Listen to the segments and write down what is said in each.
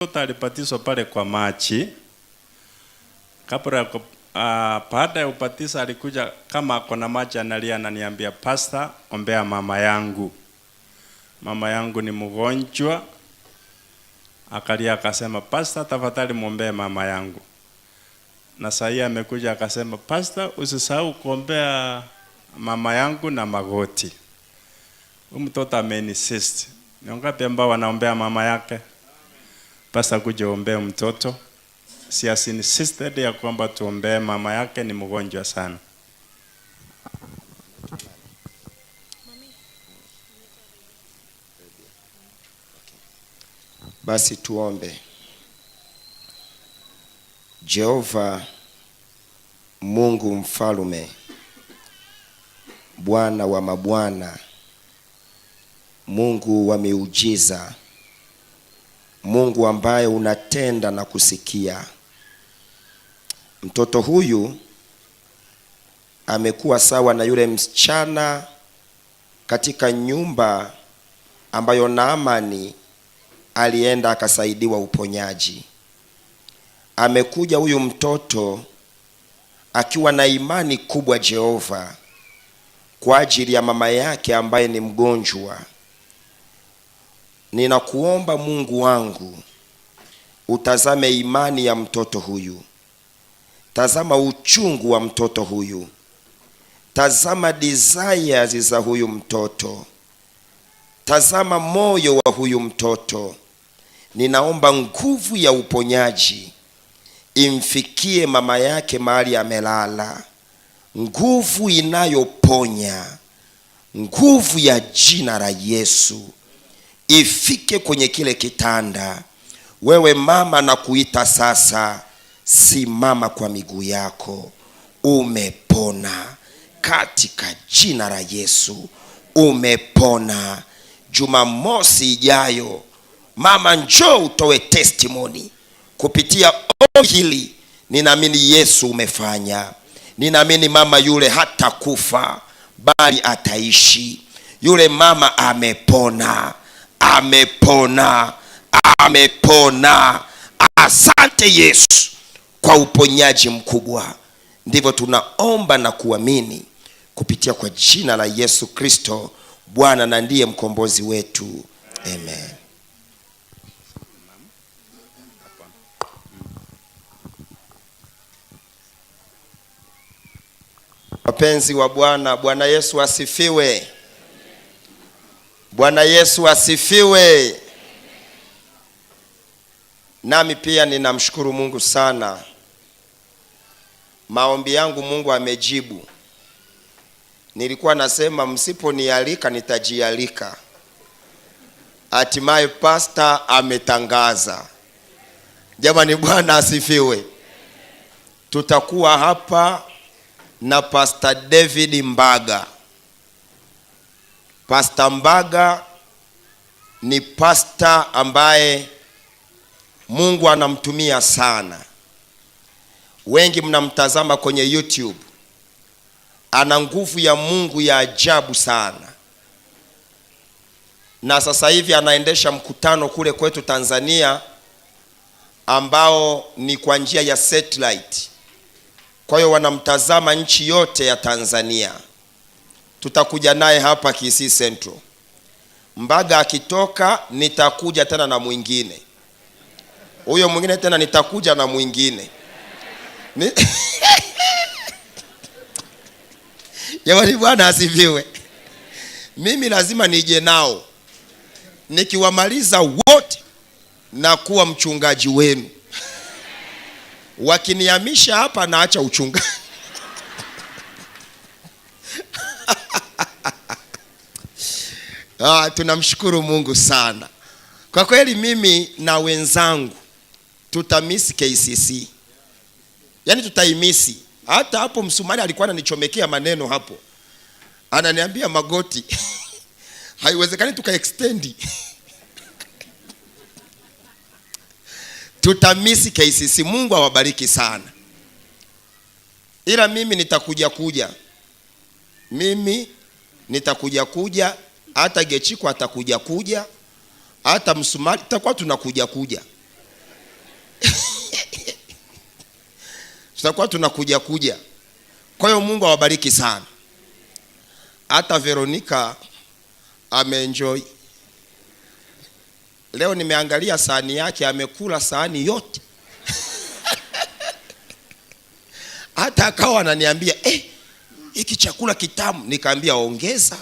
Mtoto alibatizwa pale kwa maji. Kabla ya baada ya ubatizo alikuja kama ako na maji analia, ananiambia, "Pastor, ombea mama yangu. Mama yangu ni mgonjwa." Akalia akasema, "Pastor, tafadhali muombee mama yangu." Na sasa amekuja akasema, "Pastor, usisahau kuombea mama yangu na magoti." Huyu mtoto ameinsist. Ni wangapi ambao wanaombea mama yake? Pastor, kuja ombee mtoto. She has insisted ya kwamba tuombee mama yake, ni mgonjwa sana. Basi tuombe. Jehova Mungu mfalume, Bwana wa mabwana, Mungu wa miujiza, Mungu ambaye unatenda na kusikia. Mtoto huyu amekuwa sawa na yule msichana katika nyumba ambayo Naamani alienda akasaidiwa uponyaji. Amekuja huyu mtoto akiwa na imani kubwa Jehova kwa ajili ya mama yake ambaye ni mgonjwa. Ninakuomba Mungu wangu utazame imani ya mtoto huyu. Tazama uchungu wa mtoto huyu. Tazama desires za huyu mtoto. Tazama moyo wa huyu mtoto. Ninaomba nguvu ya uponyaji imfikie mama yake mahali amelala. Nguvu inayoponya, nguvu ya jina la Yesu ifike kwenye kile kitanda. Wewe mama, nakuita sasa, simama kwa miguu yako, umepona katika jina la Yesu, umepona. Jumamosi ijayo mama, njoo utoe testimony kupitia ombi hili. Ninaamini Yesu umefanya. Ninaamini mama yule hatakufa bali ataishi. Yule mama amepona, amepona, amepona. Asante Yesu kwa uponyaji mkubwa. Ndivyo tunaomba na kuamini kupitia kwa jina la Yesu Kristo Bwana na ndiye mkombozi wetu. Amen. Wapenzi wa Bwana, Bwana Yesu asifiwe. Bwana Yesu asifiwe. Nami pia ninamshukuru Mungu sana. Maombi yangu Mungu amejibu. Nilikuwa nasema msiponialika nitajialika. Hatimaye pastor ametangaza. Jamani, Bwana asifiwe. Tutakuwa hapa na Pastor David Mbaga. Pastor Mbaga ni pastor ambaye Mungu anamtumia sana. Wengi mnamtazama kwenye YouTube. Ana nguvu ya Mungu ya ajabu sana. Na sasa hivi anaendesha mkutano kule kwetu Tanzania ambao ni kwa njia ya satellite. Kwa hiyo wanamtazama nchi yote ya Tanzania. Tutakuja naye hapa Kisii Central. Mbaga akitoka nitakuja tena na mwingine. Huyo mwingine tena nitakuja na mwingine. Jamani, Bwana asifiwe. Mimi lazima nije nao. Nikiwamaliza wote na kuwa mchungaji wenu. Wakinihamisha hapa naacha uchungaji. Tunamshukuru Mungu sana. Kwa kweli mimi na wenzangu tutamisi KCC. Yaani tutaimisi. Hata hapo msumari alikuwa ananichomekea maneno hapo. Ananiambia magoti. Haiwezekani tuka-extend. Tutamisi KCC. Mungu awabariki sana. Ila mimi nitakuja kuja. Mimi nitakuja kuja. Hata Gechiko atakuja kuja. Hata msumari tutakuwa tunakuja kuja. Tutakuwa tunakuja kuja. Kwa hiyo Mungu awabariki sana. Hata Veronica ameenjoy. Leo nimeangalia sahani yake, amekula sahani yote. Hata akawa ananiambia, hiki chakula kitamu. Nikaambia ongeza.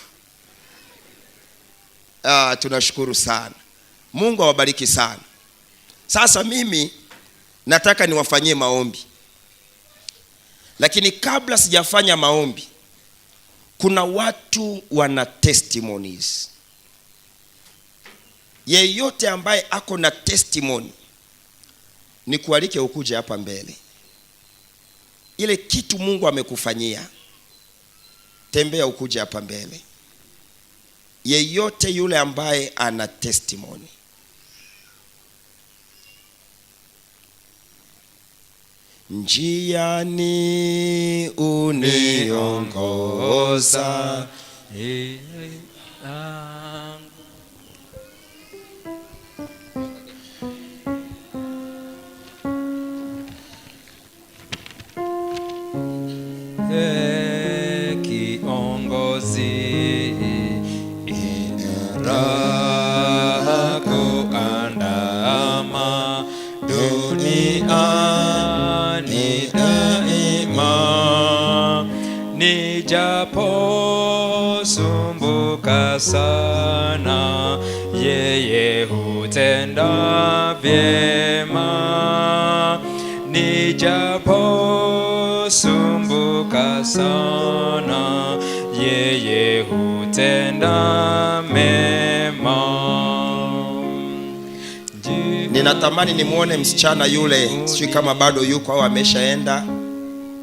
Tunashukuru sana. Mungu awabariki sana. Sasa mimi nataka niwafanyie maombi. Lakini kabla sijafanya maombi, kuna watu wana testimonies. Yeyote ambaye ako na testimony, nikualike ukuje hapa mbele. Ile kitu Mungu amekufanyia, tembea ukuje hapa mbele. Yeyote yule ambaye ana testimony. Njiani uniongoza. Kiongozi raha kuandama duniani daima, nijaposumbuka sana, yeye hutenda vyema. Nijaposumbuka sana, yeye hutenda mema. Ninatamani nimuone msichana yule, sijui kama bado yuko au ameshaenda.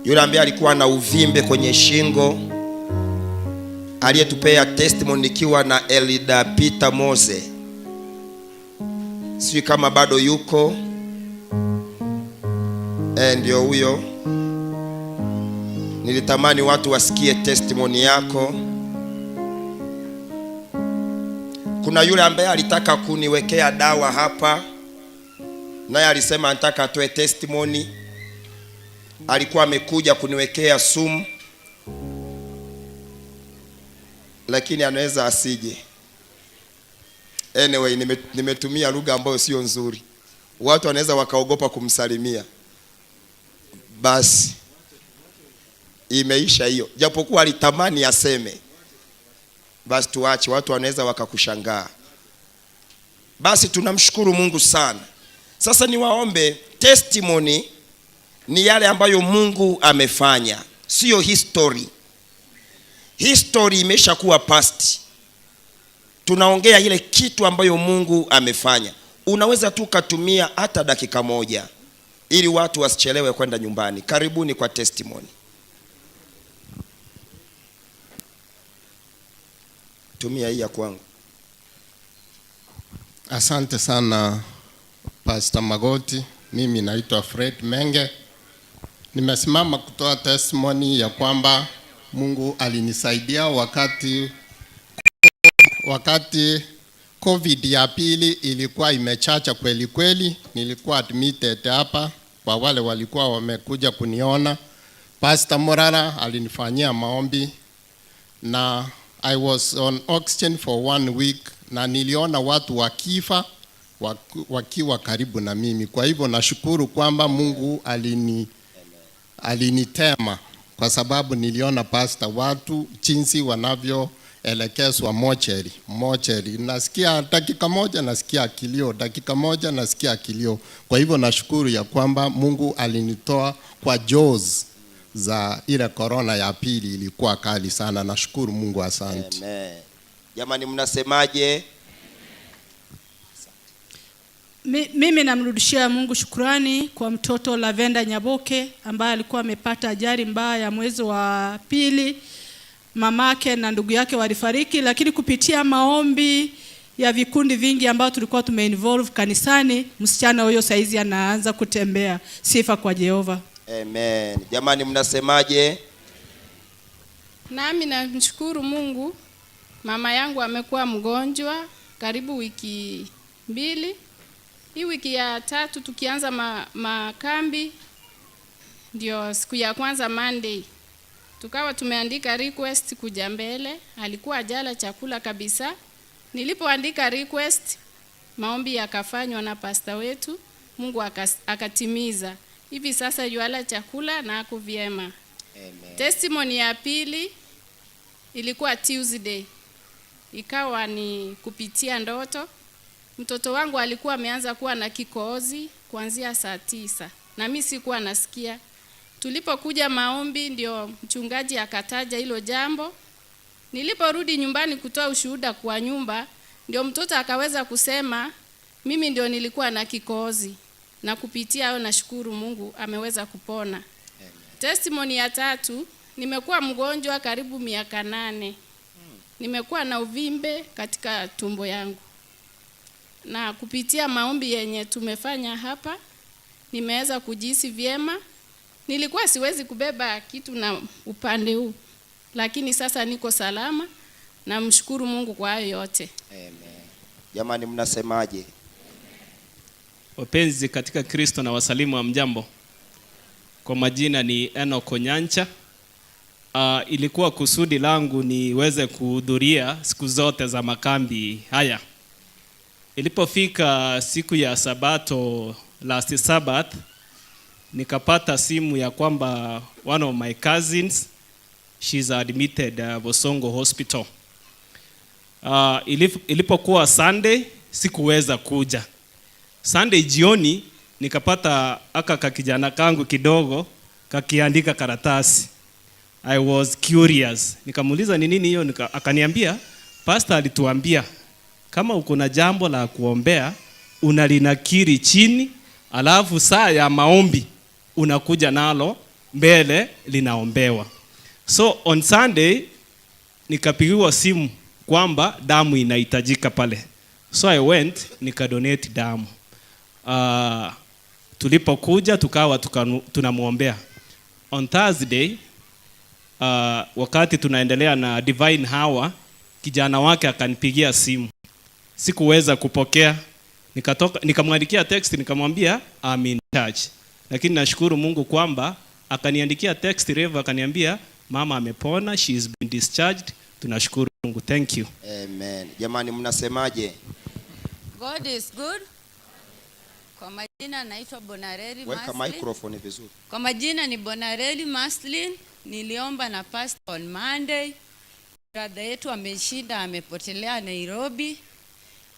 Yule ambaye alikuwa na uvimbe kwenye shingo, aliyetupea testimony nikiwa na Elida Peter Mose. Sijui kama bado yuko. Ndio huyo. Nilitamani watu wasikie testimony yako. Kuna yule ambaye alitaka kuniwekea dawa hapa, naye alisema anataka atoe testimony. Alikuwa amekuja kuniwekea sumu, lakini anaweza asije. Anyway, nimetumia lugha ambayo sio nzuri. Watu wanaweza wakaogopa kumsalimia. Basi imeisha hiyo. Japokuwa alitamani aseme. Basi tuache, watu wanaweza wakakushangaa. Basi tunamshukuru Mungu sana. Sasa niwaombe, testimony ni yale ambayo Mungu amefanya, sio history. History imeshakuwa past. Tunaongea ile kitu ambayo Mungu amefanya. Unaweza tu kutumia hata dakika moja ili watu wasichelewe kwenda nyumbani. Karibuni kwa testimony. Tumia hii ya kwangu. Asante sana Pastor Magoti. Mimi naitwa Fred Menge. Nimesimama kutoa testimony ya kwamba Mungu alinisaidia wakati COVID ya pili ilikuwa imechacha kweli kweli. Nilikuwa admitted hapa kwa wale walikuwa wamekuja kuniona. Pastor Morara alinifanyia maombi na I was on oxygen for 1 week, na niliona watu wakifa wakiwa karibu na mimi. Kwa hivyo nashukuru kwamba Mungu alinitema, kwa sababu niliona pastor watu jinsi wanavyoelekezwa mocheri. Nasikia dakika moja nasikia kilio, dakika moja nasikia kilio. Kwa hivyo nashukuru ya kwamba Mungu alinitoa kwa jaws za ile corona ya pili, ilikuwa kali sana. Nashukuru Mungu, asante. Amen. Jamani, mnasemaje? Mimi namrudishia Mungu shukrani kwa mtoto Lavenda Nyaboke ambaye alikuwa amepata ajali mbaya ya mwezi wa pili. Mamake na ndugu yake walifariki, lakini kupitia maombi ya vikundi vingi ambao tulikuwa tumeinvolve kanisani, msichana huyo saizi anaanza kutembea. Sifa kwa Jehova. Amen. Jamani, mnasemaje? Nami namshukuru Mungu. Mama yangu amekuwa mgonjwa karibu wiki 2. Hii wiki ya 3 tukianza makambi, Ndio siku ya kwanza Monday tukawa tumeandika request kuja mbele, alikuwa hajala chakula kabisa. Nilipoandika request, maombi yakafanywa na pasta wetu, Mungu akatimiza. Hivi sasa yuala chakula na ako vyema. Amen. Testimony ya pili ilikuwa Tuesday, ikawa ni kupitia ndoto. Mtoto wangu alikuwa ameanza kuwa na kikohozi kuanzia saa 9 na mi sikuwa nasikia. Tulipokuja maombi, ndio mchungaji akataja hilo jambo. Niliporudi nyumbani kutoa ushuhuda kwa nyumba, ndio mtoto akaweza kusema mimi ndio nilikuwa na kikohozi, na kupitia hayo nashukuru Mungu ameweza kupona. Testimony ya tatu, nimekuwa mgonjwa karibu miaka 8. Nimekuwa na uvimbe katika tumbo yangu, na kupitia maombi yenye tumefanya hapa nimeweza kujihisi vyema. Nilikuwa siwezi kubeba kitu na upande huu, lakini sasa niko salama. Namshukuru Mungu kwa hayo yote. Amen. Jamani, mnasemaje? Wapenzi katika Kristo na wasalimu hamjambo. Kwa majina ni Enoch Onyancha. Ilikuwa kusudi langu niweze kuhudhuria siku zote za makambi haya. Ilipofika siku ya Sabato, last Sabbath, nikapata simu ya kwamba one of my cousins, she's admitted Bosongo Hospital. Ilipokuwa Sunday sikuweza kuja. Sunday jioni nikapata aka kakijana kangu kidogo kakiandika karatasi. I was curious. Nikamuuliza ni nini hiyo, akaniambia pastor alituambia kama uko na jambo la kuombea unalinakiri chini, alafu saa ya maombi unakuja nalo mbele linaombewa. So on Sunday nikapigiwa simu kwamba damu inahitajika pale. So I went nikadonate damu. Tulipokuja tukawa tunamwombea. On Thursday, wakati tunaendelea na divine hour, kijana wake akanipigia simu. Sikuweza kupokea. Nikatoka nikamwandikia text nikamwambia I'm in church. Lakini nashukuru Mungu kwamba akaniandikia text rev akaniambia mama amepona, she is been discharged. Tunashukuru Mungu. Thank you. Amen. Jamani, mnasemaje? God is good. Kwa majina naitwa Bonareri Weka Maslin. Microphone vizuri. Kwa majina ni Bonareli Maslin. Niliomba na pastor on Monday. Brother yetu ameshinda, amepotelea Nairobi.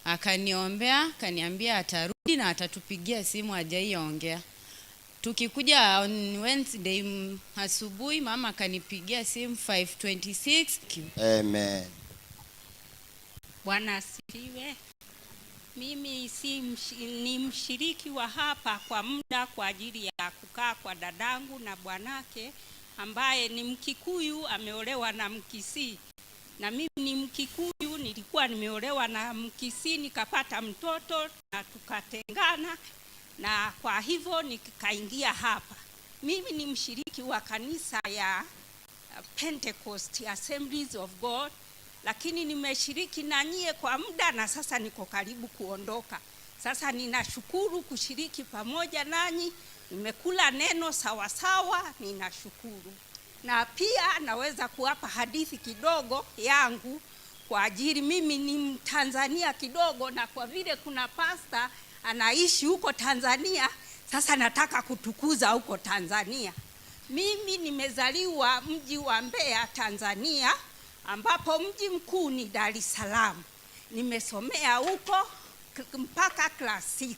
Akaniombea, akaniambia atarudi na atatupigia simu, hajaiongea. Tukikuja on Wednesday asubuhi, mama akanipigia simu 5:26. Amen. Bwana asifiwe. Mimi si ni mshiriki wa hapa kwa muda kwa ajili ya kukaa kwa dadangu na bwanake ambaye ni Mkikuyu, ameolewa na Mkisii. Na mimi ni Mkikuyu, nilikuwa nimeolewa na Mkisii nikapata mtoto na tukatengana, na kwa hivyo nikaingia hapa. Mimi ni mshiriki wa kanisa ya Pentecost Assemblies of God, lakini nimeshiriki na nyie kwa muda na sasa niko karibu kuondoka. Sasa ninashukuru kushiriki pamoja nanyi, nimekula neno sawasawa, ninashukuru. Na pia naweza kuwapa hadithi kidogo yangu kwa ajili mimi ni Mtanzania kidogo, na kwa vile kuna pasta anaishi huko Tanzania, sasa nataka kutukuza huko Tanzania. Mimi nimezaliwa mji wa Mbeya, Tanzania, ambapo mji mkuu ni Dar es Salaam. Nimesomea huko mpaka class 6.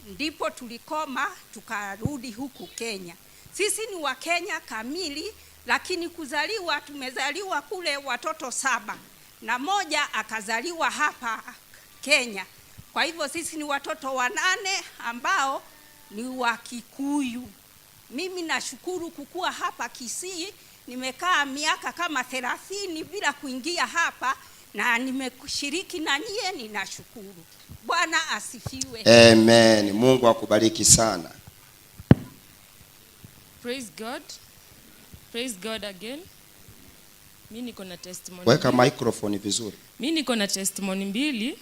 Ndipo tulikoma tukarudi huku Kenya. Sisi ni Wakenya kamili, lakini kuzaliwa tumezaliwa kule watoto 7 na moja akazaliwa hapa Kenya. Kwa hivyo sisi ni watoto 8 ambao ni wa Kikuyu. Mimi nashukuru kukua hapa Kisii. Nimekaa miaka kama 30 bila kuingia hapa na nimeshiriki na nyie, ninashukuru. Bwana asifiwe. Amen. Mungu akubariki sana. Praise God. Praise God again. Mimi niko na testimony. Weka microphone vizuri. Mimi niko na testimony mbili.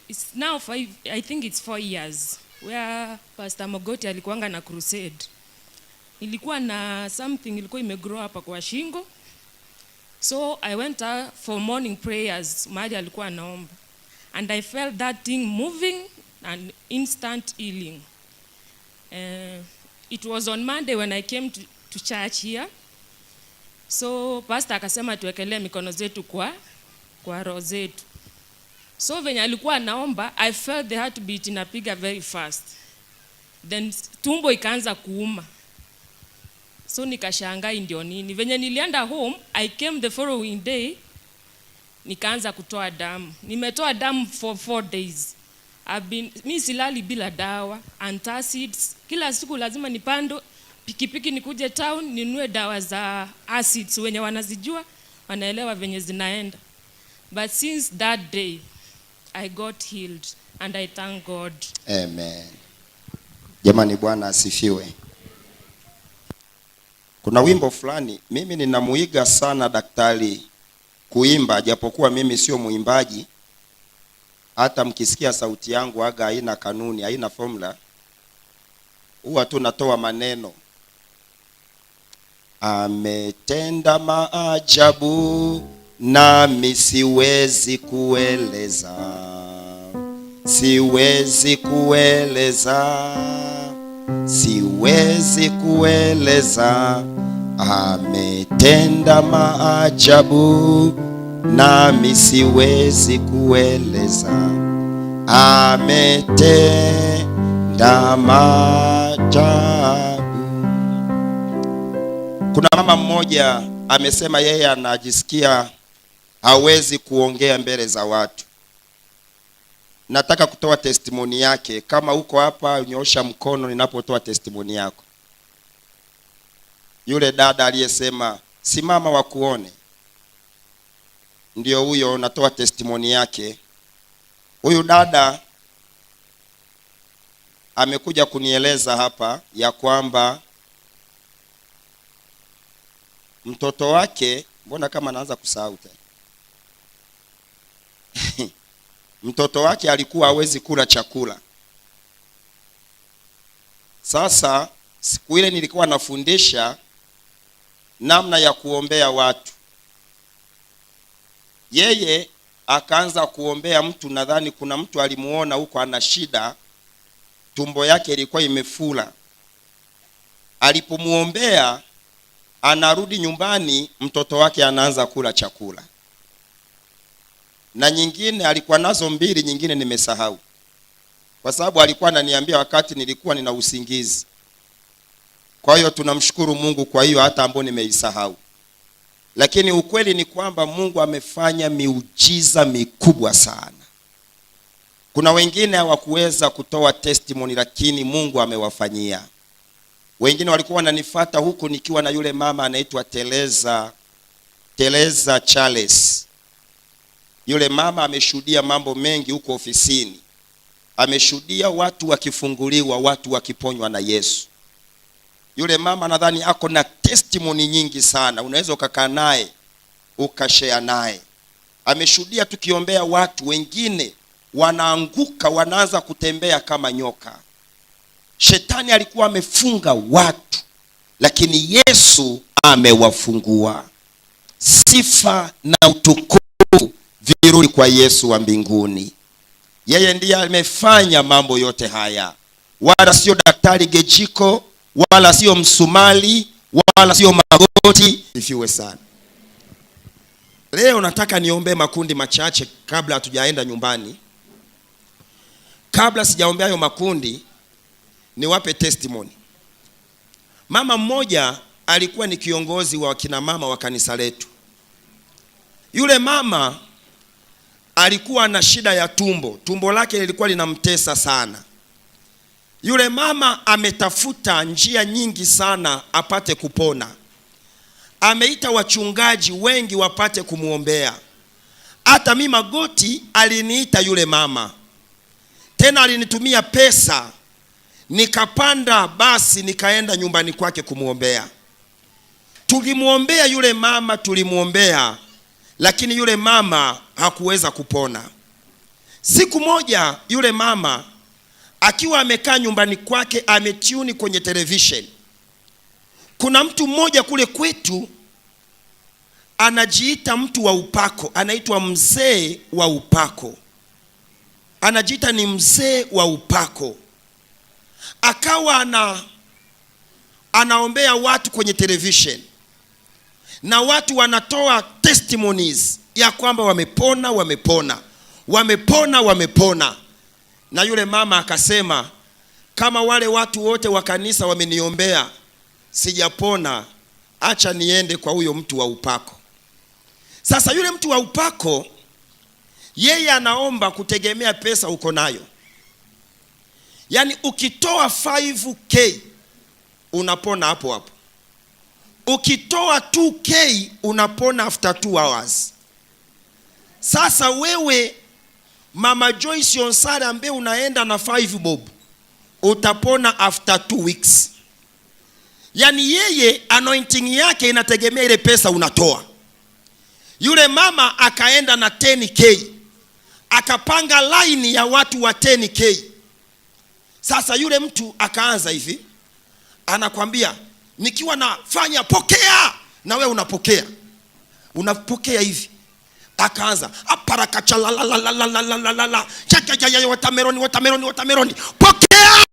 It's now 5, I think it's 4 years. where Pastor Mogoti alikuanga na crusade. Nilikuwa na something ilikuwa imegrow hapa kwa shingo. So I went for morning prayers mahali alikuwa anaomba. And I felt that thing moving and instant healing. It was on Monday when I came to church here. So pastor akasema tuwekelee mikono zetu kwa roho zetu. So venye alikuwa anaomba, I felt the heartbeat inapiga very fast. Then tumbo ikaanza kuuma. So nikashangaa hii ndio nini. Venye nilienda home, I came the following day, nikaanza kutoa damu. Nimetoa damu for 4 days. Mi silali bila dawa, antacids. Kila siku lazima nipande pikipiki nikuje town ninunue dawa za acids. Wenye wanazijua wanaelewa venye zinaenda. But since that day I got healed and I thank God. Amen. Jamani, Bwana asifiwe. Kuna wimbo fulani mimi ninamuiga sana daktari kuimba, japokuwa mimi sio muimbaji. Hata mkisikia sauti yangu aga haina kanuni, haina formula, huwa tu natoa maneno. Ametenda maajabu nami siwezi kueleza, siwezi kueleza, siwezi kueleza. Ametenda maajabu nami siwezi kueleza. Ametenda maajabu. Kuna mama mmoja amesema yeye anajisikia hawezi kuongea mbele za watu. Nataka kutoa testimony yake. Kama uko hapa, nyoosha mkono ninapotoa testimony yako. Yule dada aliyesema simama wakuone, ndio huyo, natoa testimony yake. Huyu dada amekuja kunieleza hapa ya kwamba mtoto wake, mbona kama anaanza kusahau tena, mtoto wake alikuwa hawezi kula chakula. Sasa siku ile nilikuwa nafundisha namna ya kuombea watu, yeye akaanza kuombea mtu. Nadhani kuna mtu alimuona huko ana shida, tumbo yake ilikuwa imefura. Alipomuombea, anarudi nyumbani, mtoto wake anaanza kula chakula. Na nyingine alikuwa nazo mbili, nyingine nimesahau, kwa sababu alikuwa ananiambia wakati nilikuwa nina usingizi. Kwa hiyo tunamshukuru Mungu kwa hiyo hata ambayo nimeisahau, lakini ukweli ni kwamba Mungu amefanya miujiza mikubwa sana. Kuna wengine hawakuweza kutoa testimony, lakini Mungu amewafanyia. Wengine walikuwa wananifata huku nikiwa na yule mama anaitwa Teresa, Teresa Charles. Yule mama ameshuhudia mambo mengi huko ofisini, ameshuhudia watu wakifunguliwa, watu wakiponywa na Yesu. Yule mama nadhani ako na testimony nyingi sana, unaweza ukakaa naye ukashare naye. Ameshuhudia tukiombea watu wengine wanaanguka, wanaanza kutembea kama nyoka. Shetani alikuwa amefunga watu, lakini Yesu amewafungua. Sifa na utukufu virudi kwa Yesu wa mbinguni. Yeye ndiye amefanya mambo yote haya, wala sio daktari Gejiko, wala sio msumali, wala sio magoti. Sifiwe sana. Leo nataka niombe makundi machache kabla hatujaenda nyumbani. Kabla sijaombea hayo makundi, niwape testimony. Mama mmoja alikuwa ni kiongozi wa kina mama wa kanisa letu. Yule mama alikuwa na shida ya tumbo, tumbo lake lilikuwa linamtesa sana. Yule mama ametafuta njia nyingi sana apate kupona. Ameita wachungaji wengi wapate kumwombea. Hata mi Magoti aliniita yule mama, tena alinitumia pesa, nikapanda basi nikaenda nyumbani kwake kumwombea. Tulimwombea yule mama, tulimwombea, lakini yule mama hakuweza kupona. Siku moja yule mama Akiwa amekaa nyumbani kwake ametuni kwenye television. Kuna mtu mmoja kule kwetu anajiita mtu wa upako, anaitwa mzee wa upako. Anajiita ni mzee wa upako. Akawa anaombea watu kwenye television. Na watu wanatoa testimonies ya kwamba wamepona, wamepona, wamepona, wamepona. Na yule mama akasema, kama wale watu wote wa kanisa wameniombea sijapona, acha niende kwa huyo mtu wa upako. Sasa yule mtu wa upako yeye anaomba kutegemea pesa uko nayo. Yaani ukitoa 5K unapona hapo hapo. Ukitoa 2K unapona after 2 hours. Sasa wewe Mama Joyce Onsare ambaye unaenda na 5 bob utapona after 2 weeks. Yaani yeye anointing yake inategemea ile pesa unatoa. Yule mama akaenda na 10K. Akapanga line ya watu wa 10K. Sasa yule mtu akaanza hivi. Anakwambia nikiwa nafanya pokea, na wewe unapokea. Unapokea hivi. Akaanza aparakacha la la la la la la la la la. Chaka ya ya watermelon, watermelon, watermelon. Pokea!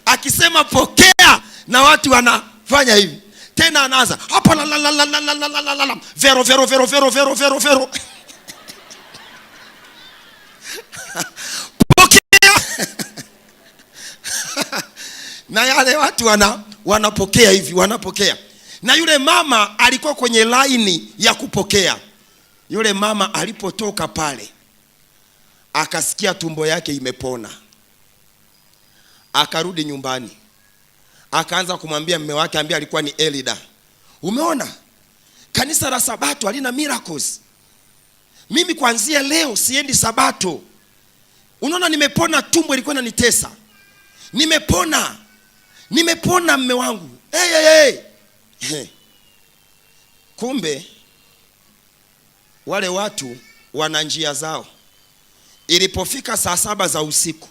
Akisema pokea na watu wanafanya hivi. Tena anaanza hapa la la la la la la la la la la. Vero vero vero vero vero vero vero. Pokea! Na yale watu wanapokea hivi, wanapokea. Na yule mama alikuwa kwenye line ya kupokea. Yule mama alipotoka pale akasikia tumbo yake imepona. Akarudi nyumbani. Akaanza kumwambia mume wake ambaye alikuwa ni Elida, umeona kanisa la Sabato halina miracles. Mimi kuanzia leo siendi Sabato. Unaona nimepona, tumbo ilikuwa inanitesa. Nimepona. Nimepona mume wangu. Hey, hey, hey. Hey. Kumbe wale watu wana njia zao. Ilipofika saa 7 za usiku,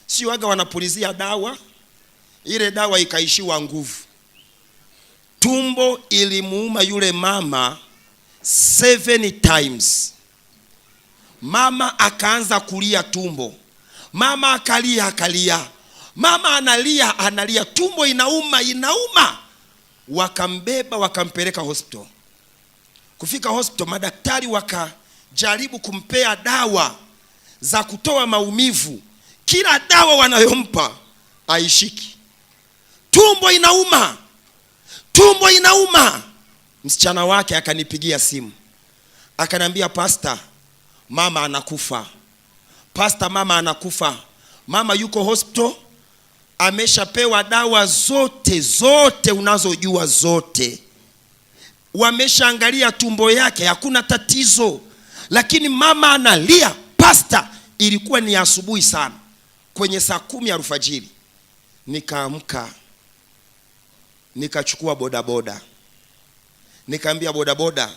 si waga wanapulizia dawa, ile dawa ikaishiwa nguvu. Tumbo ilimuuma yule mama 7 times. Mama akaanza kulia tumbo. Mama akalia, akalia. Mama analia, analia, tumbo inauma, inauma. Wakambeba wakampeleka hospital. Kufika hospital madaktari wakajaribu kumpea dawa za kutoa maumivu. Kila dawa wanayompa haishiki. Tumbo inauma. Tumbo inauma. Msichana wake akanipigia simu. Akaniambia, Pastor, mama anakufa. Pastor, mama anakufa. Mama yuko hospital, ameshapewa dawa zote, zote unazojua zote. Wameshaangalia tumbo yake, hakuna tatizo. Lakini mama analia. Pastor, ilikuwa ni asubuhi sana, kwenye saa 10 alfajiri. Nikaamka, nikachukua bodaboda. Nikaambia bodaboda,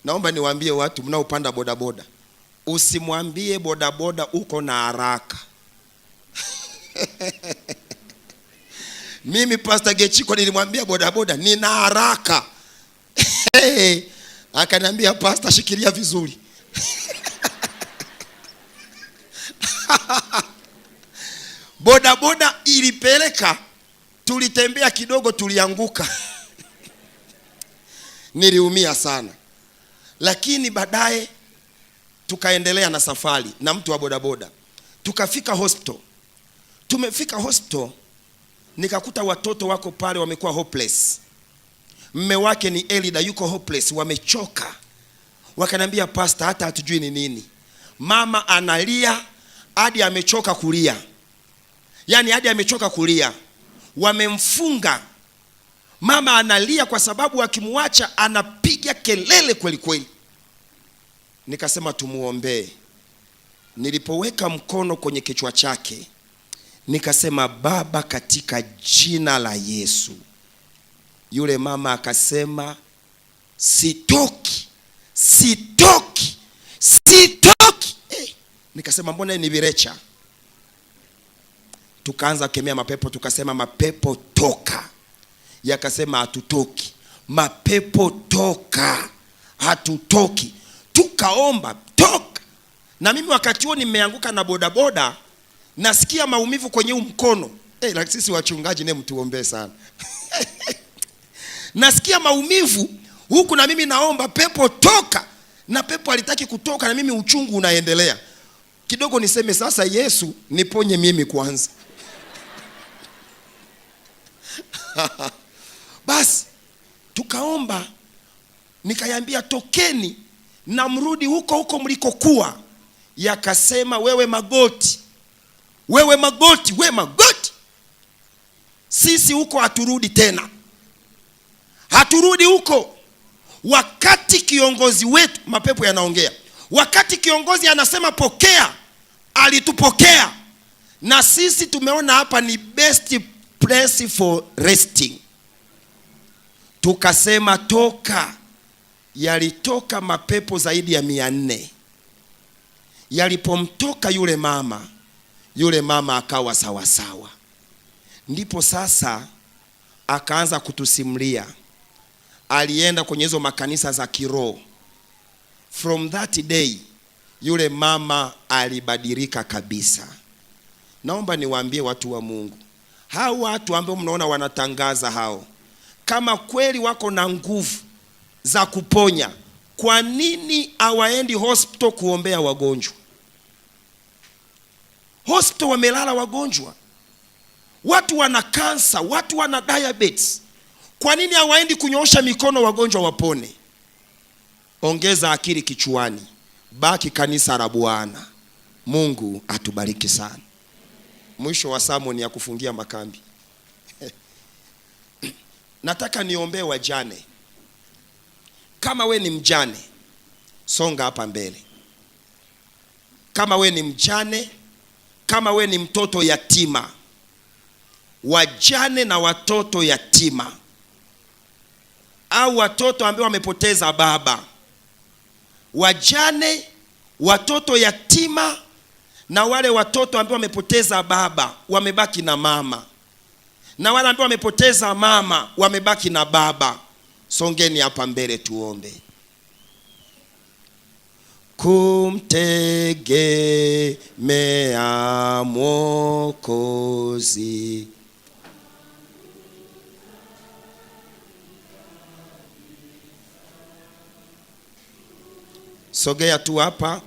naomba niwaambie watu mnaopanda bodaboda, usimwambie bodaboda uko na haraka. Mimi Pastor Gechiko nilimwambia bodaboda nina haraka. Hey, akaniambia Pastor shikilia vizuri. Bodaboda ilipeleka, tulitembea kidogo tulianguka. Niliumia sana. Lakini baadaye tukaendelea na safari na mtu wa bodaboda. Tukafika hospital. Tumefika hospital nikakuta watoto wako pale wamekuwa hopeless. Mme wake ni Elida yuko hopeless, wamechoka. Wakaniambia Pastor hata hatujui ni nini. Mama analia hadi amechoka kulia. Yaani hadi amechoka kulia. Wamemfunga. Mama analia kwa sababu akimwacha anapiga kelele kweli kweli. Nikasema tumuombee. Nilipoweka mkono kwenye kichwa chake nikasema Baba katika jina la Yesu. Yule mama akasema sitoki, sitoki, Sitoki. Nikasema mbona ni virecha? Tukaanza kemea mapepo, tukasema mapepo toka. Yakasema hatutoki. Mapepo toka, hatutoki. Tukaomba toka. Na mimi wakati huo nimeanguka na bodaboda, nasikia maumivu kwenye huu mkono. Lakini sisi wachungaji ne mtuombee sana. Nasikia maumivu huku na mimi naomba pepo toka, na pepo halitaki kutoka, na mimi uchungu unaendelea. Kidogo niseme sasa, Yesu niponye mimi kwanza. Basi tukaomba, nikayambia tokeni na mrudi huko huko mlikokuwa. Yakasema wewe magoti, wewe magoti, wewe magoti, sisi huko haturudi tena, haturudi huko. Wakati kiongozi wetu, mapepo yanaongea, wakati kiongozi anasema pokea, alitupokea. Na sisi tumeona hapa ni best place for resting. Tukasema toka. Yalitoka mapepo zaidi ya 400. Yalipomtoka yule mama, yule mama akawa sawasawa. Ndipo sasa akaanza kutusimulia. Alienda kwenye hizo makanisa za kiroho. From that day yule mama alibadilika kabisa. Naomba niwaambie watu wa Mungu, hao watu ambao mnaona wanatangaza hao, kama kweli wako na nguvu za kuponya, kwa nini hawaendi hospital kuombea wagonjwa? Hospital wamelala wagonjwa, watu wana kansa, watu wana diabetes. Kwa nini hawaendi kunyoosha mikono wagonjwa wapone? Ongeza akili kichwani, baki kanisa la Bwana. Mungu atubariki sana. Mwisho wa sermon ya kufungia makambi. Nataka niombee wajane. Kama we ni mjane, songa hapa mbele. Kama we ni mjane, kama we ni mtoto yatima, wajane na watoto yatima, au watoto ambao wamepoteza baba, wajane, watoto yatima na wale watoto ambao wamepoteza baba wamebaki na mama, na wale ambao wamepoteza mama wamebaki na baba, songeni hapa mbele tuombe. Kumtegemea Mwokozi, sogea tu hapa,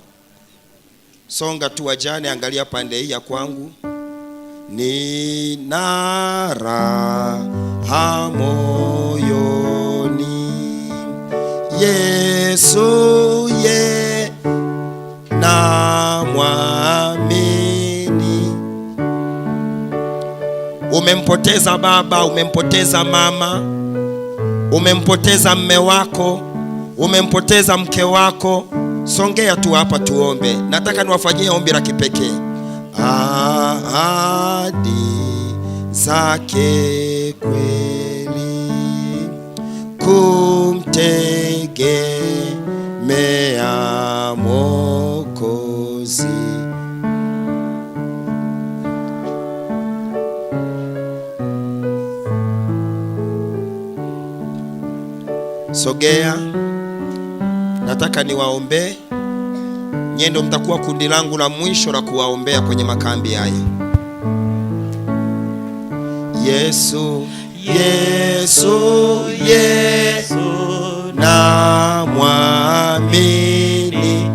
songa tu wajane, angalia pande hii ya kwangu. Nina raha moyoni, Yesu ye na mwamini. Umempoteza baba, umempoteza mama, umempoteza mme wako, umempoteza mke wako, songea tu hapa tuombe. Nataka niwafanyie ombi la kipekee. Ahadi zake kweli, kumtegemea Mwokozi. Sogea, nataka niwaombee. Nyie ndio mtakuwa kundi langu la mwisho la kuwaombea kwenye makambi haya. Yesu, Yesu, Yesu na mwamini,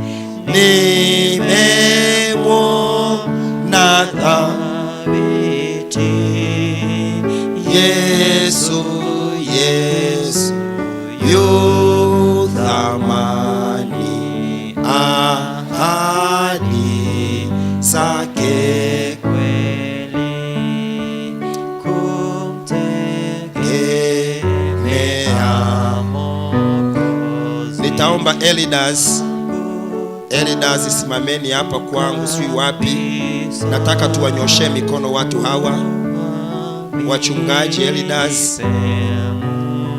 nimemwona thabiti. Yesu, Yesu yu thamani, ahadi zake kweli, kumtegemea Mwokozi. Nitaomba elders, elders simameni hapa kwangu, sijui wapi. Nataka tuwanyoshee mikono watu hawa, wachungaji, elders,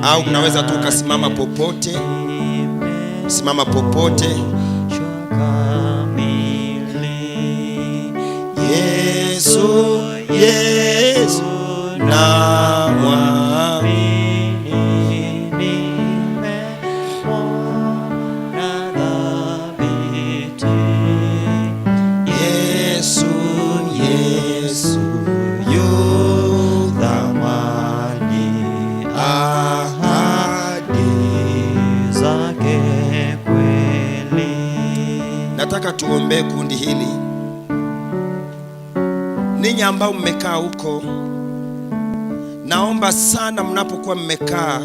au mnaweza tu ukasimama popote, simama popote. Nataka tuombee kundi hili. Ninyi ambao mmekaa huko, naomba sana mnapokuwa mmekaa,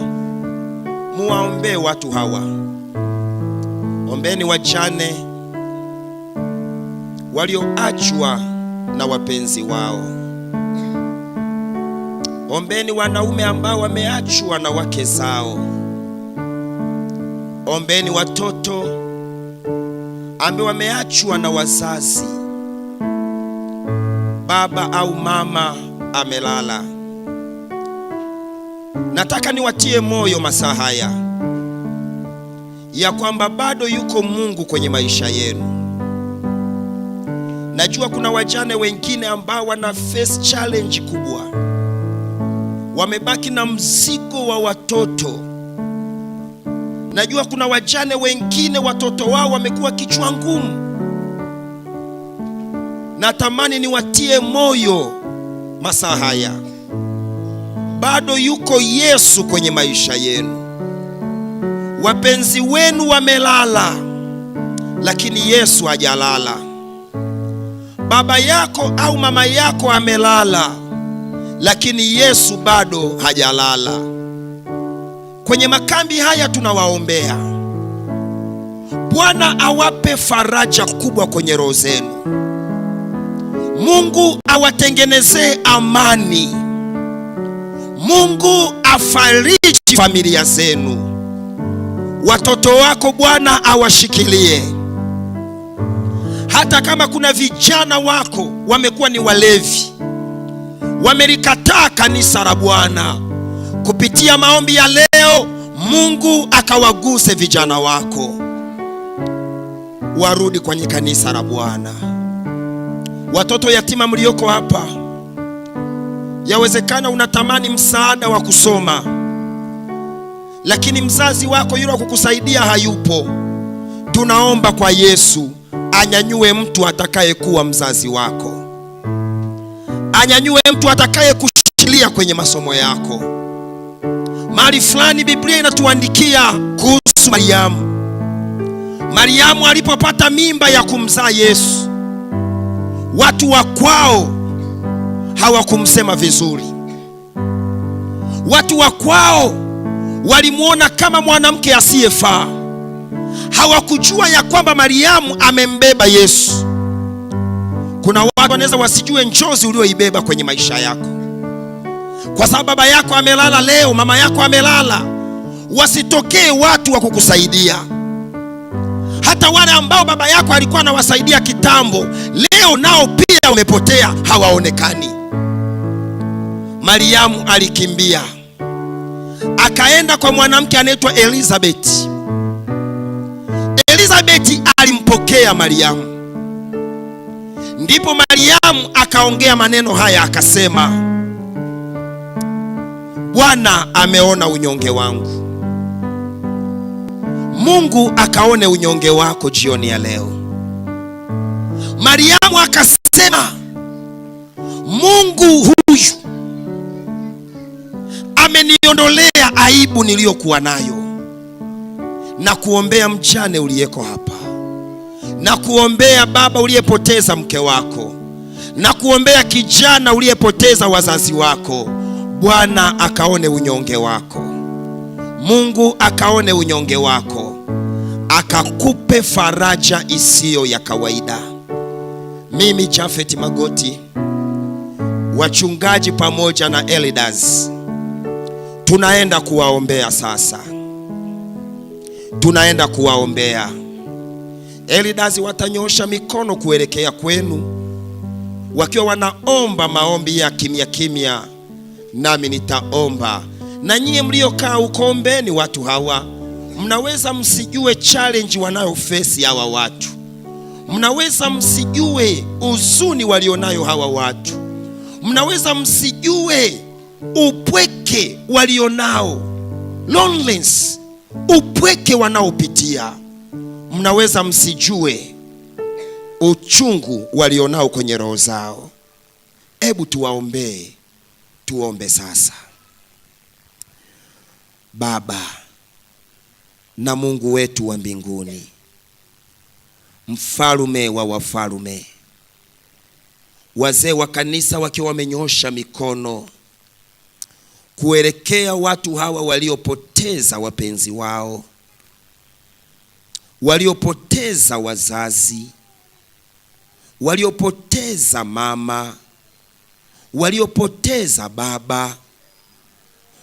muwaombee watu hawa. Ombeni wajane walioachwa na wapenzi wao. Ombeni wanaume ambao wameachwa na wake zao. Ombeni watoto ambao wameachwa na wazazi, baba au mama amelala. Nataka niwatie moyo masaa haya ya kwamba bado yuko Mungu kwenye maisha yenu. Najua kuna wajane wengine ambao wana face challenge kubwa, wamebaki na mzigo wa watoto. Najua kuna wajane wengine watoto wao wamekuwa kichwa ngumu. Natamani niwatie moyo masaa haya, bado yuko Yesu kwenye maisha yenu. Wapenzi wenu wamelala, lakini Yesu hajalala. Baba yako au mama yako amelala, lakini Yesu bado hajalala. Kwenye makambi haya tunawaombea, Bwana awape faraja kubwa kwenye roho zenu. Mungu awatengenezee amani. Mungu afariji familia zenu. Watoto wako Bwana awashikilie. Hata kama kuna vijana wako wamekuwa ni walevi, wamelikataa kanisa la Bwana, kupitia maombi ya leo Mungu akawaguse vijana wako warudi kwenye kanisa la Bwana. Watoto yatima mlioko hapa, yawezekana unatamani msaada wa kusoma, lakini mzazi wako yule wa kukusaidia hayupo. Tunaomba kwa Yesu anyanyue mtu atakayekuwa mzazi wako, anyanyue mtu atakayekushikilia kwenye masomo yako. Mahali fulani Biblia inatuandikia kuhusu Mariamu. Mariamu alipopata mimba ya kumzaa Yesu, watu wa kwao hawakumsema vizuri. Watu wa kwao walimuona kama mwanamke asiyefaa. Hawakujua ya kwamba Mariamu amembeba Yesu. Kuna watu wanaweza wasijue njozi ulioibeba kwenye maisha yako, kwa sababu baba yako amelala leo, mama yako amelala. Wasitokee watu wa kukusaidia. Hata wale ambao baba yako alikuwa anawasaidia kitambo, leo nao pia wamepotea, hawaonekani. Mariamu alikimbia akaenda kwa mwanamke anaitwa Elizabeth. Elizabeth alimpokea Mariamu. Ndipo Mariamu akaongea maneno haya akasema, Bwana ameona unyonge wangu. Mungu akaone unyonge wako jioni ya leo. Mariamu akasema, Mungu huyu ameniondolea aibu niliyokuwa nayo. Na kuombea mjane uliyeko hapa, na kuombea baba uliyepoteza mke wako, na kuombea kijana uliyepoteza wazazi wako. Bwana akaone unyonge wako. Mungu akaone unyonge wako, akakupe faraja isiyo ya kawaida. Mimi Japhet Magoti, wachungaji pamoja na elders, tunaenda kuwaombea sasa. Tunaenda kuwaombea. Elders watanyosha mikono kuelekea kwenu, wakiwa wanaomba maombi ya kimya kimya, nami nitaomba. Na nyie mliokaa huko, ombeni watu hawa. Mnaweza msijue challenge wanayo face hawa watu, mnaweza msijue huzuni walionayo hawa watu, mnaweza msijue upweke walionao, loneliness, upweke wanaopitia. Mnaweza msijue uchungu walionao kwenye roho zao. Hebu tuwaombee. Tuombe sasa. Baba na Mungu wetu wa mbinguni, Mfalume wa wafalume, wazee wa kanisa wakiwa wamenyosha mikono kuelekea watu hawa waliopoteza wapenzi wao, waliopoteza wazazi, waliopoteza mama, waliopoteza baba,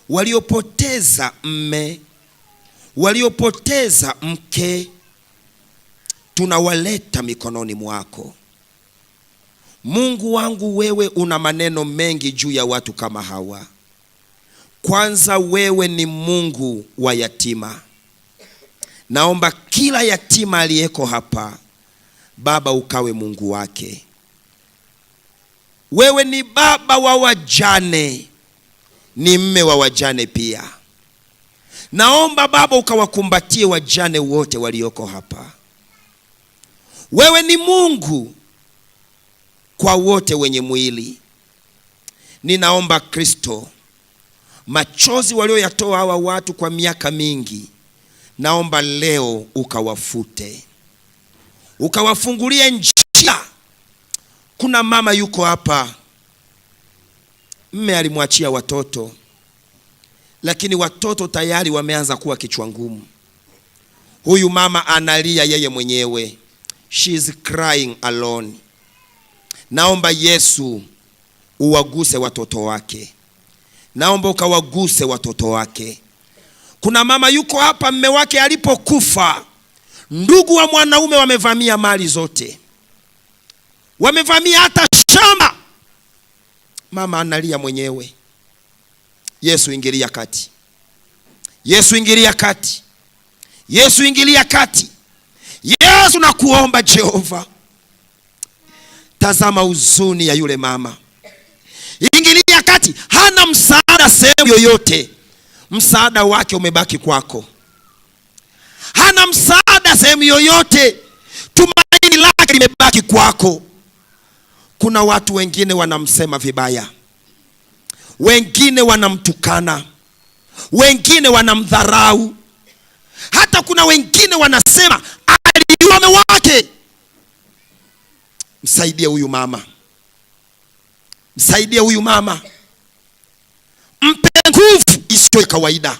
waliopoteza mme, waliopoteza mke, tunawaleta mikononi mwako. Mungu wangu, wewe una maneno mengi juu ya watu kama hawa. Kwanza, wewe ni Mungu wa yatima. Naomba kila yatima aliyeko hapa, Baba, ukawe Mungu wake. Wewe ni baba wa wajane, ni mme wa wajane pia. Naomba Baba ukawakumbatie wajane wote walioko hapa. Wewe ni Mungu kwa wote wenye mwili. Ninaomba Kristo, machozi walioyatoa hawa watu kwa miaka mingi, naomba leo ukawafute, ukawafungulie njia. Kuna mama yuko hapa, mme alimwachia watoto, lakini watoto tayari wameanza kuwa kichwa ngumu. Huyu mama analia yeye mwenyewe, she is crying alone. Naomba Yesu uwaguse watoto wake, naomba ukawaguse watoto wake. Kuna mama yuko hapa, mme wake alipokufa, ndugu wa mwanaume wamevamia mali zote, wamevamia hata shamba. Mama analia mwenyewe. Yesu ingilia kati, Yesu ingilia kati, Yesu ingilia kati. Yesu nakuomba Jehova, tazama huzuni ya yule mama, ingilia kati. Hana msaada sehemu yoyote, msaada wake umebaki kwako. Hana msaada sehemu yoyote, tumaini lake limebaki kwako. Kuna watu wengine wanamsema vibaya, wengine wanamtukana, wengine wanamdharau, hata kuna wengine wanasema aliua mume wake. Msaidie huyu mama, msaidie huyu mama, mpe nguvu isiyo ya kawaida.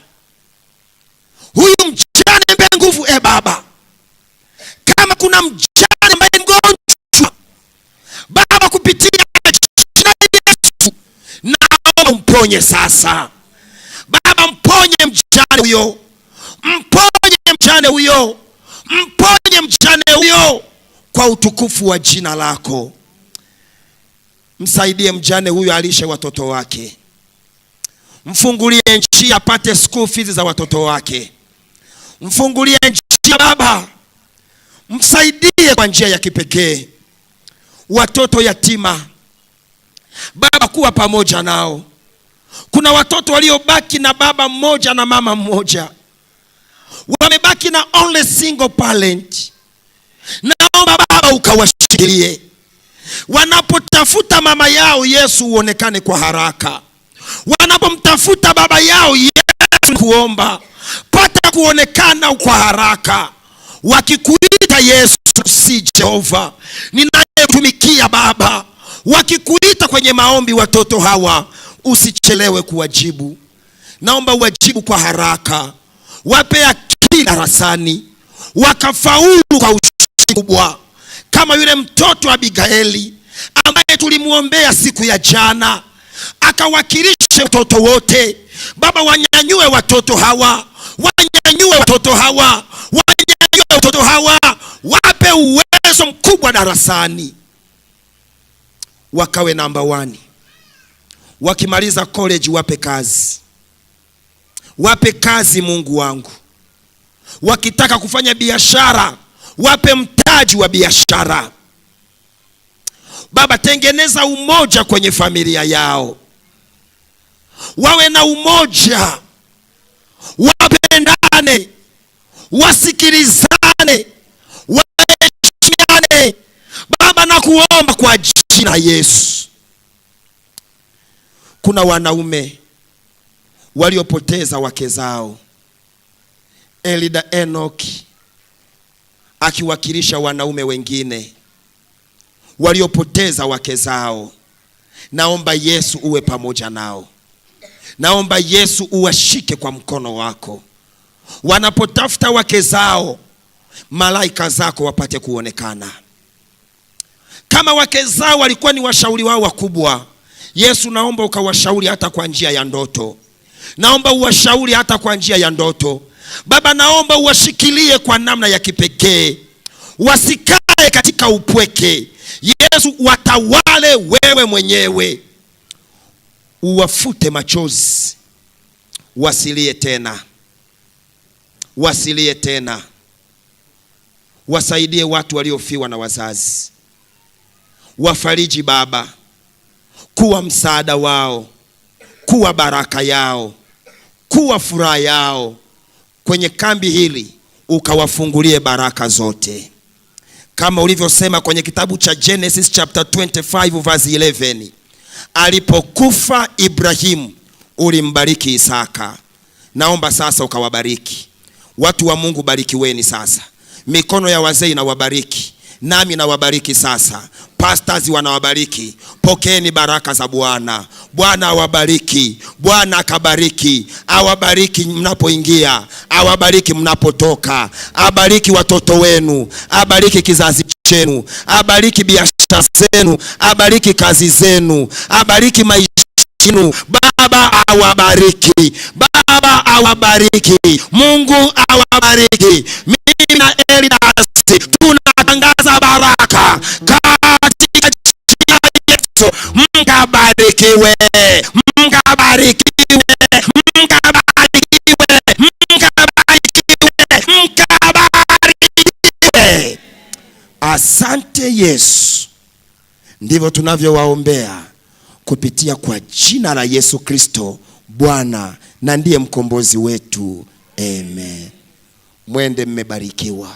Huyu mjane mpe nguvu, e Baba. Kama kuna mjane ambaye ni mgonjwa, Baba, kupitia jina Yesu naomba mponye sasa. Baba, mponye mjane huyo, mponye mjane huyo, mponye mjane huyo kwa utukufu wa jina lako. Msaidie mjane huyo alishe watoto wake, mfungulie njia apate school fees za watoto wake, mfungulie njia Baba, msaidie kwa njia ya kipekee. Watoto yatima Baba, kuwa pamoja nao. Kuna watoto waliobaki na baba mmoja na mama mmoja, wamebaki na only single parent. Naomba Baba ukawashikilie wanapotafuta mama yao, Yesu uonekane kwa haraka. Wanapomtafuta baba yao, Yesu kuomba pata kuonekana kwa haraka. Wakikuita Yesu, si Jehova ninayetumikia Baba, wakikuita kwenye maombi, watoto hawa usichelewe kuwajibu. Naomba uwajibu kwa haraka, wape akili darasani, wakafaulu kwa ushindi mkubwa, kama yule mtoto Abigaili ambaye tulimwombea siku ya jana, akawakilishe watoto wote. Baba, wanyanyue watoto hawa, wanyanyue watoto hawa, wanyanyue watoto hawa, wape uwezo mkubwa darasani, wakawe namba 1. Wakimaliza college wape kazi, wape kazi Mungu wangu. Wakitaka kufanya biashara wape mtaji wa biashara. Baba, tengeneza umoja kwenye familia yao, wawe na umoja, wapendane, wasikilizane, waheshimiane. Baba, nakuomba kwa jina Yesu. Kuna wanaume waliopoteza wake zao. Elida Enoch akiwakilisha wanaume wengine waliopoteza wake zao. Naomba Yesu uwe pamoja nao. Naomba Yesu uwashike kwa mkono wako. Wanapotafuta wake zao, malaika zako wapate kuonekana. Kama wake zao walikuwa ni washauri wao wakubwa, Yesu naomba ukawashauri hata kwa njia ya ndoto. Naomba uwashauri hata kwa njia ya ndoto. Baba, naomba uwashikilie kwa namna ya kipekee, wasikae katika upweke. Yesu, watawale wewe mwenyewe, uwafute machozi, wasilie tena, wasilie tena. Wasaidie watu waliofiwa na wazazi, wafariji Baba, kuwa msaada wao, kuwa baraka yao, kuwa furaha yao. Kwenye kambi hili ukawafungulie baraka zote, kama ulivyosema kwenye kitabu cha Genesis chapter 25 verse 11, alipokufa Ibrahimu ulimbariki Isaka. Naomba sasa ukawabariki watu wa Mungu, barikiweni sasa. Mikono ya wazee inawabariki, nami nawabariki sasa. Pastors wanawabariki, pokeeni baraka za Bwana. Bwana awabariki, Bwana akabariki, awabariki mnapoingia, awabariki mnapotoka, abariki watoto wenu, abariki kizazi chenu, abariki biashara zenu, abariki kazi zenu, abariki maisha yenu. Baba awabariki, Baba awabariki, Mungu awabariki. Mimi na Elidas tunatangaza baraka katika jina la Yesu. Mkabarikiwe, mkabarikiwe, mkabarikiwe, mkabarikiwe, mkabarikiwe. Asante Yesu. Ndivyo tunavyowaombea kupitia kwa jina la Yesu Kristo Bwana na ndiye mkombozi wetu. Amen. Mwende mmebarikiwa.